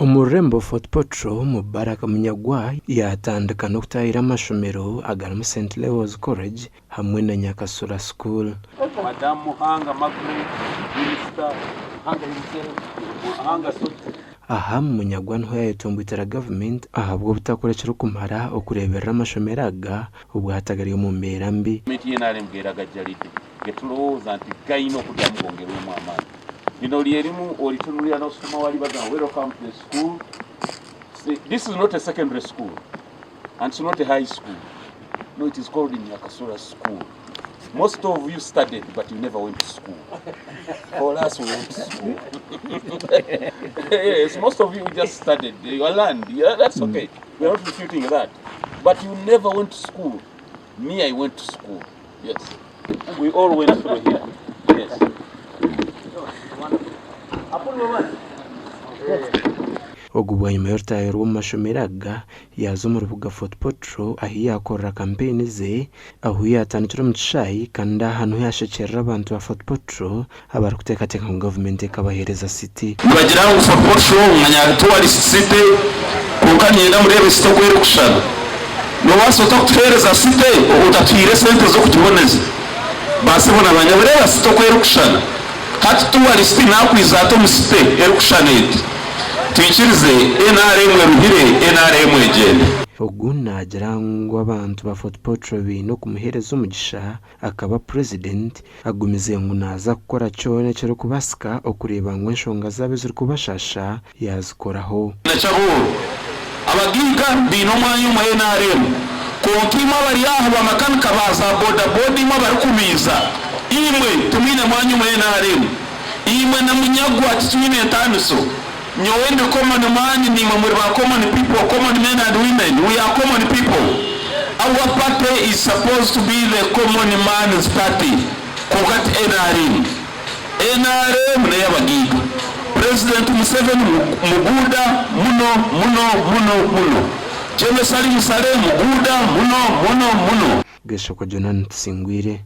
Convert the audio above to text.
Omu rurembo Fort Portal, Mubarak Munyagwa yaatandika n'okutaahira amashomero agarimu St Leo's College hamwe na Nyakasura School. Madam Muhanga Margaret, Minister, Muhanga himself, Muhanga Soti. Aha Munyagwa niho yaayetomboitera gavumenti ahabw'obutakora ekirikumara okureeberera amashomero aga obwahati agari omu mbeera mbi. Gavumenti y'NRM geragajjalidde getulowooza nti galina okuddamu gongerwemu amaanyi. Lino lyerimu olitunulira nosoma wali bagamba welcome to the school. See, this is not a secondary school and it's not a high school. No, it is called Nyakasura School. Most of you studied, but you never went to school. For us, we went to school. Yes, most of you just studied. You learned. Yeah, that's okay. We are not refuting that. But you never went to school. Me, I went to school. Yes. We all went through here. Yes. Ogu bwanyima y'orutaayo rw'omu mashomero aga, yaaza omu rubuga Fort Portal ahi yaakorera kampeyini ze, ahu yaatandikira omu kishaayi kandi aha niho yaashekyerera abantu ba Fort Portal abarikuteekateeka ngu gavumenti ekabaheereza city. Nibagira ngu Fort Portal manya tourist city kwonka niinyenda mureebe city oku erikushushana. Nobaasa ota kutuheereza city otatuhaire esente z'okugiboneza? Ba sebo na ba nyabo reeba city oku erikushushana. Hati tourist nakwiza ata omu city erikushushana eti? Twikirize nrm eruhire, nrm egyende. Ogu naagira ngu abantu ba Fort Portal baine okumuheereza omugisha akaba Purezidenti, agumize ngu naaza kukora kyona ekirikubaasika okureeba ngu enshonga zaabo ezirikubashaasha yaazikoraho. Naky'abooro, abagaiga baine omwanya omu nrm kwonka imwe abari aha bamakanika ba za boda boda imwe abarikubiiza imwe timwine mwanya omu nrm. Imwe na Munyagwa titwine entaaniso. Nyowe ndi common man naimwe muri ba common people, common men and women, we are common people. Our party is supposed to be the common man's party kwonka ti nrm. Nrm n'ey'abagaiga. President Museveni muguuda muno muno muno muno. Gen Salim Saleh muguuda muno muno muno. Gashakwa Jonan Tusingwire.